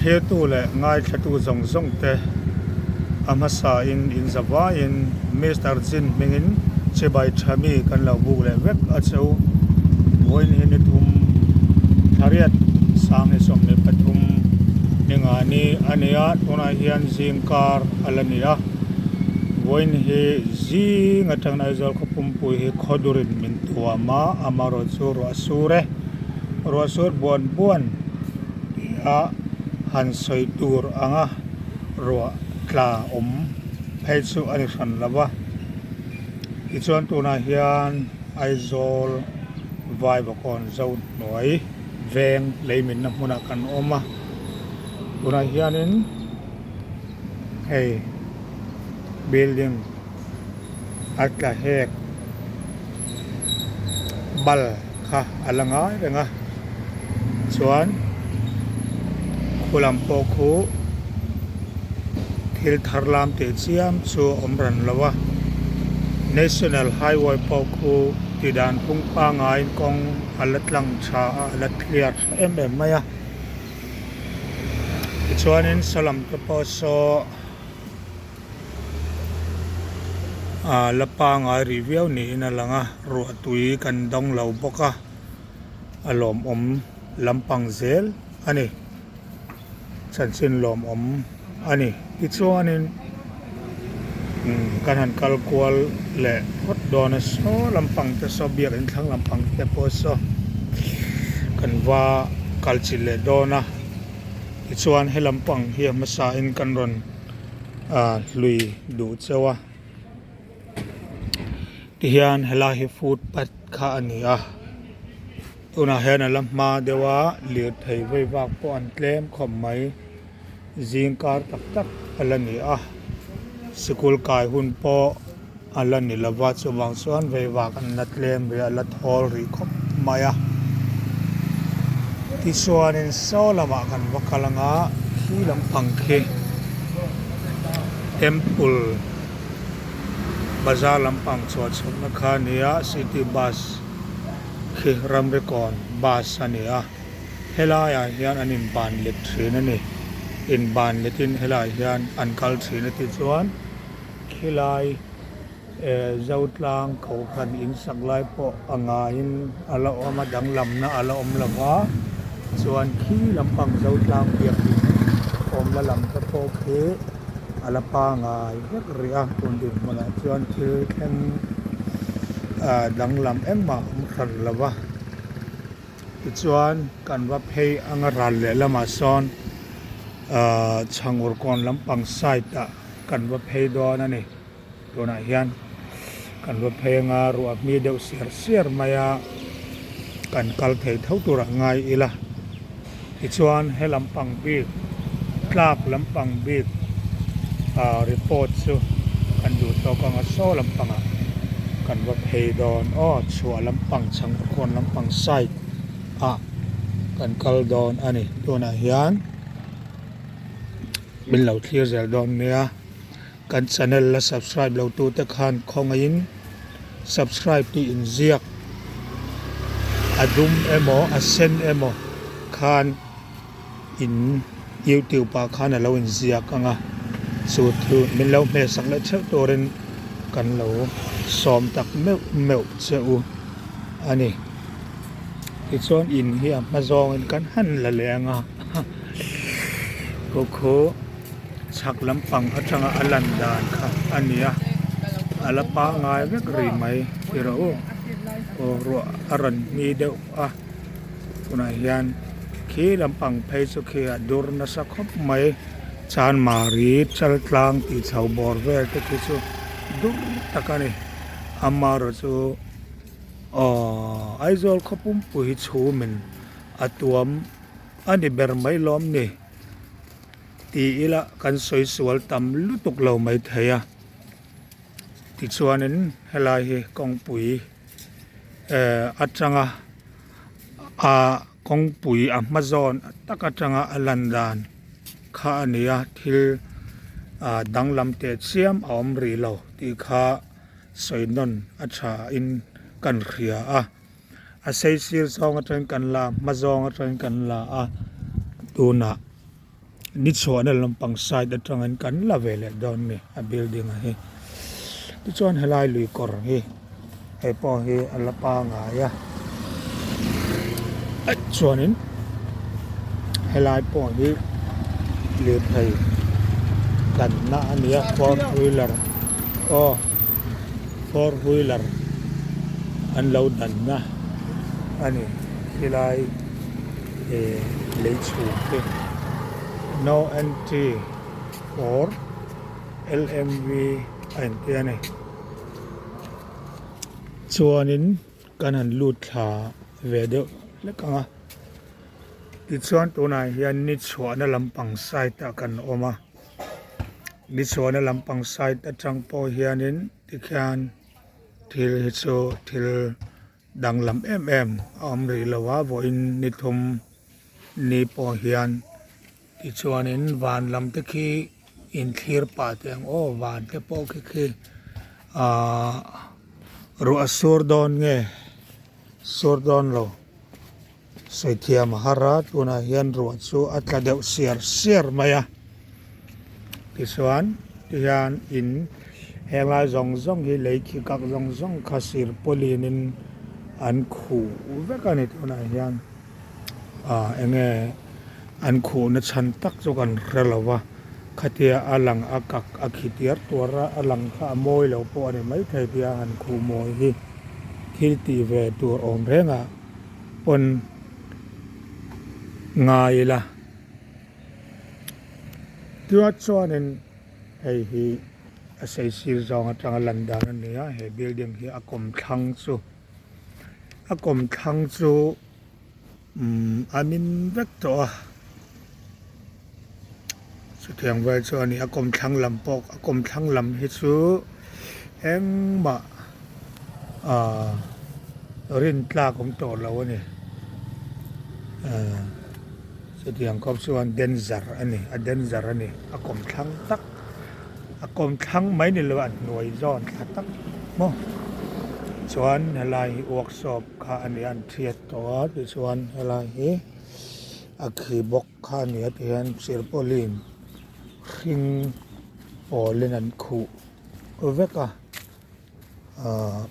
Thlirtu leh ngaithlatu zawng zawng te a hmasain in zavaiin Mister Jin hmingin chibai tha mi kan lo buk leh vek a che u. Vawiin hi ni thum thariat sang hi 23 ni nga ni a ni a, tunah hian zingkar a la ni a. Vawiin hi zing atangin Aizawl khaw pumpui hi khawdurin min tuam a, amaherawhchu ruah sur e. Ruah sur buan buan tia han sawi tur anga ruah tla awm phei chu a ni hran lo va. Tichuan tunah hian Aizawl Vaivakawn Zohnuai veng leiminna hmunah kan awm a, tunah hianin hei building a tla hek bal kha a la ngai reng a chuan khu lam pawh khu thil thar lam teh chiam chu a awm ran lo a national highway pawh khu tih dan phung pangaiin kawng a la tlang tha a a la clear tha em em mai a tichuanin saw lam te pawh saw. Aa la pangai rih viau niin a lang a ruah tui kan dawng lo bawk a a lawmawm lampang zel a ni chanchin lawmawm a ni tichuanin umm kan han kal kual leh phawt dawn a saw lampang te saw biakin thlang lampang te pawh saw kan va kal chilh leh dawn a tichuan he lampang hi a hmasa in kan rawn ah hlui duh chauh a tihian helai hi footpath kha a ni a tunah hian a la hma deuh a lirthei vei vak pawh an tlem khawp mai zing kar tak tak a la ni a sikul kai hun pawh. A la ni lova chuvang chuan veivak an la tlem rih a la thawl rih khawp mai a. Tichuanin saw lamah kan va kal ang a, khi lampang khi temple bazar lampang chhuah chhukna kha a ni a, city bus khi ramrikawn bus a ni a. Helaiah hian an inban let thin a ni, inban letin helaiah hian an kal thin a tichuan. Khilai Zotlang Kohhran in sak lai pawh a ngaiin a la awm a, danglamna a la awm lo va, chuan khi lampang Zotlang biakin awmna lam te pawh khi a la pangai vek rih a, tun dinhmunah chuan thil thleng danglam engmah a awm hran lo va, tichuan kan va phei anga ral lehlamah sawn Chhangur kawn lampang side ah. Kan va phei dawn a ni. Tunah hian kan va phei anga ruah hmi deuh siar siar mai a, kan kal thei tho turah ngai ila. Tichuan he lampang bik, tlak lampang bik ah report chu kan duh tawk anga saw lampangah kan va phei dawn. Aw chhuah lampang chhangkawn lampang side ah kan kal dawn a ni. Tunah hian. Min lo thlir zel dawn nia. Kan channel la subscribe lo tu te khan khawngaihin subscribe tih inziak a dum emaw a sen emaw khan in youtube ah khan a lo inziak ang a chu thu min lo hmehsak leh theuh turin kan lo sawm tak meuh meuh che u a ni. Tichuan in hi a hma zawngin kan han la leh ang a. Kawkhaw chhak lampang atanga a lan dan kha a ni a a la pangai vek rih mai ti rawh u aw ruah a rawn hmi deuh a tunah hian khi lampang phei chu khi a dur nasa khawp mai chanmari chaltlang tih chho bawr vel te khi chu dur tak a ni amaherawh chu aw Aizawl khaw pumpui hi chhumin a tuam. A ni ber mai lawm ni ti ila kan sawi sual tam lutuk lo mai thei a tichuanin helai hi kawngpui eh atanga ah kawngpui a hma zawn tak atanga a lan dan kha a ni a thil ah danglam teh chiam a awm rih lo tih kha sawi nawn a tha in kan hria a. A sei sir zawng atangin kan la a, hma zawng atangin kan la a, tunah. Ni chhuahna lampang side atangin kan la ve leh dawn a ni a building a hi. Tichuan helai lui kawr hi hei pawh hi a la pangai a chuanin helai pawh hi lirthei danna a ni a four wheeler aw four wheeler an lo danna a ni helai eh lei chhung te no entry for L_M_V a inti a ni. Chuanin kan han lut thla ve deuh hlek ang a tichuan tunah hian ni chhuahna lampang side ah kan awm a ni chhuahna lampang side atang pawh hianin tikhian thil hi chu thil danglam em em a awm rih lo a vawiin ni thum ni pawh hian tichuanin van lam te khi inthlir pah teh ang aw van te pawh khi khi ahh ruah a sur dawn nge sur dawn lo sawi thiam a har a tunah hian ruah chu a tla deuh siar siar mai a tichuan tihian in henglai zawng zawng hi lei khi kak zawng zawng kha sir pawlin in an khuh vek a ni tunah hian. Ah enge an khuhna chhan tak chu kan hre lo va, khatia a lang a kak a khi tiar tuar a, a lang kha a mawi lo pawh a ni maithei tia han khuh mawi hi thil tih ve tur awm rengah pawn ngai ila. Tichuan chuanin hei hi a saisir zawng atanga lan dan a ni a, he building hi a kawmthlang chu. A kawmthlang chu umm a min vek tawh a chutiang vel chu a ni a kawmthlang lam pawh a kawmthlang lam hi chu engmah ahh rin tlak awm tawh lo a ni ahh chutiang khawp chuan danger a ni a danger a ni a kawmthlang tak. A kawmthlang mai ni lo a hnuai zawn thla tak maw chuan helai hi workshop kha a ni a an thiat tawh a tichuan helai hi a khi bawk kha a ni a tihian silpauline hring pawlin an khuh vek a ahh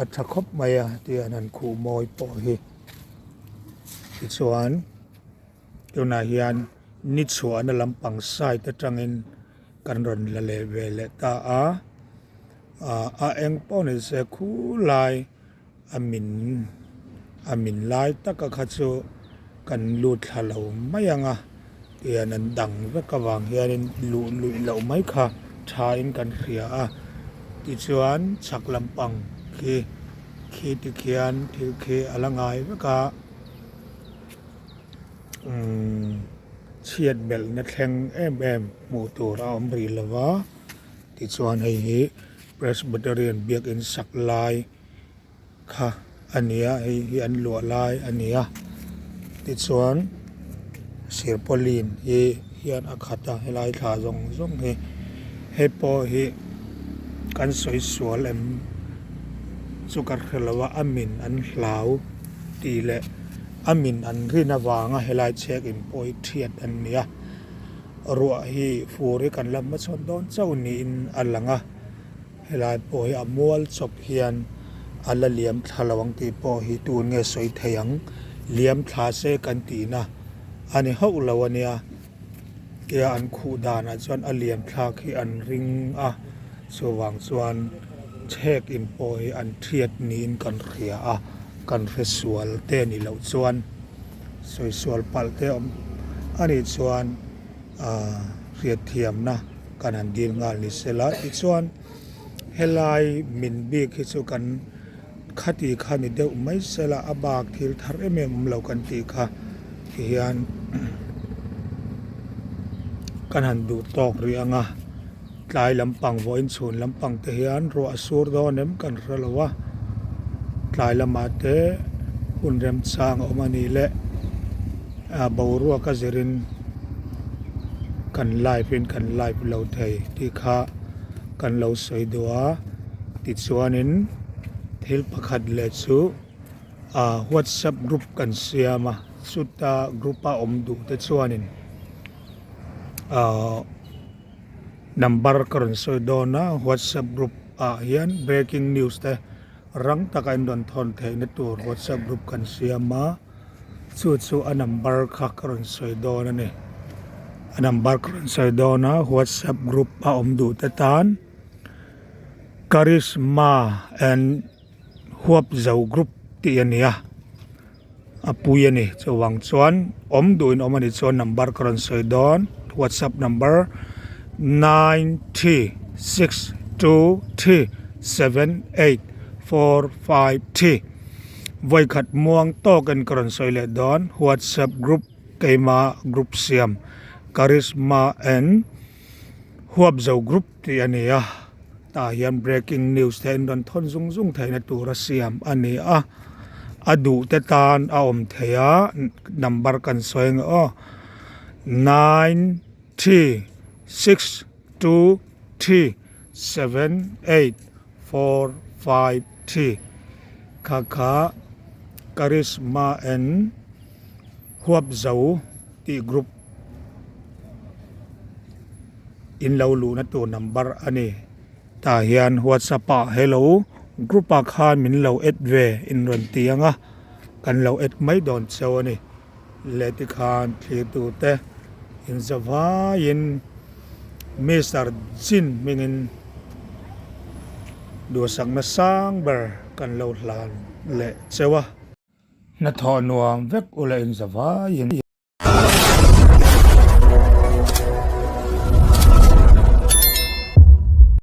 a tha khawp mai a tihian an khuh mawi pawh hi tichuan. Tunah hian ni chhuahna lampang side atangin kan rawn la leh ve leh ta a, ah a eng pawh ni se khulai a min a min lai taka kha chu kan lut thla lo mai ang a tihian an dang vek avang hianin luh luih loh mai kha tha in kan hria a tichuan chhak lampang khi khi tikhian thil khi a la ngai vek a. Umm chhiat belhna thleng em em hmuh tur a awm rih lo va tichuan hei hi Presbyterian biakin sak lai kha a ni a hei hi an luah lai a ni a tichuan silpauline hi hian a khat a helai thla zawng zawng hi hei pawh hi kan sawi sual em chu ka hre lo a a min an hlau tih leh. A min an rin avanga helai chhek in pawi thiat an ni a, ruah hi fur hi kan la hmachhawn dawn chauh niin a lang a, helai pawh hi a mual chawp hian a la liam thla lo ang tih pawh hi tun nge sawi thei ang, liam thla se kan tihna a ni hauh lo a nia, tia an khuh danah chuan a liam thlak hi an ring a, chuvang chuan chhek in pawh hi an thiat niin kan hria a. Kan hre sual te nih loh chuan sawi sual palh te awm a nih chuan ahh hriatthiamna kan han dil nghal ni se la tichuan helai min bik hi chu kan khati kha ni deuh mai se la a bak thil thar em em awm lo kan tih kha tihian kan han duh tawk rih ang a. Tlai lampang vawiin chhun lampang te hian ruah a sur dawn em kan hre lo a, tlai lamah te hun remchang a awm a nih leh ah boruak a zirin kan live in kan live lo thei tih kha kan lo sawi duh a, tichuanin thil pakhat leh chu ah whatsapp group kan siam a chuta group a awm duh te chuanin. Ahh number ka rawn sawi dawn a whatsapp group ah hian breaking news te rang taka in rawn thawn theihna tur whatsapp group kan siam a chu chu a number kha ka rawn sawi dawn a ni a number ka rawn sawi dawn a whatsapp group a awm duh te tan karizma and huapzo group tih a ni a. A pui a ni. Chuvang chuan awm duhin awm a nih chuan number ka rawn sawi dawn whatsapp number 936237845 vawikhat muang tawkin ka rawn sawi leh dawn whatsapp group keima group siam karizma and huapzo group tih a ni a tah hian breaking news te in rawn thawn zung zung theihna tura siam a ni a a duh te tan a awm thei a number kan sawi ang aw nine three six two three seven eight four five three kha kha karizma and huapzo tih group. In lo luhna tur number a ni. Tah hian whatsapp ah hello group ah khan min lo add ve in rawn ti ang a, kan lo add mai dawn cheu a ni. Leh tikhan thlir tur te in za vaiin Mister Jin hmingin duhsakna sang ber kan lo hlan leh cheu a. Hnathawh nuam vek ula in za vaiin.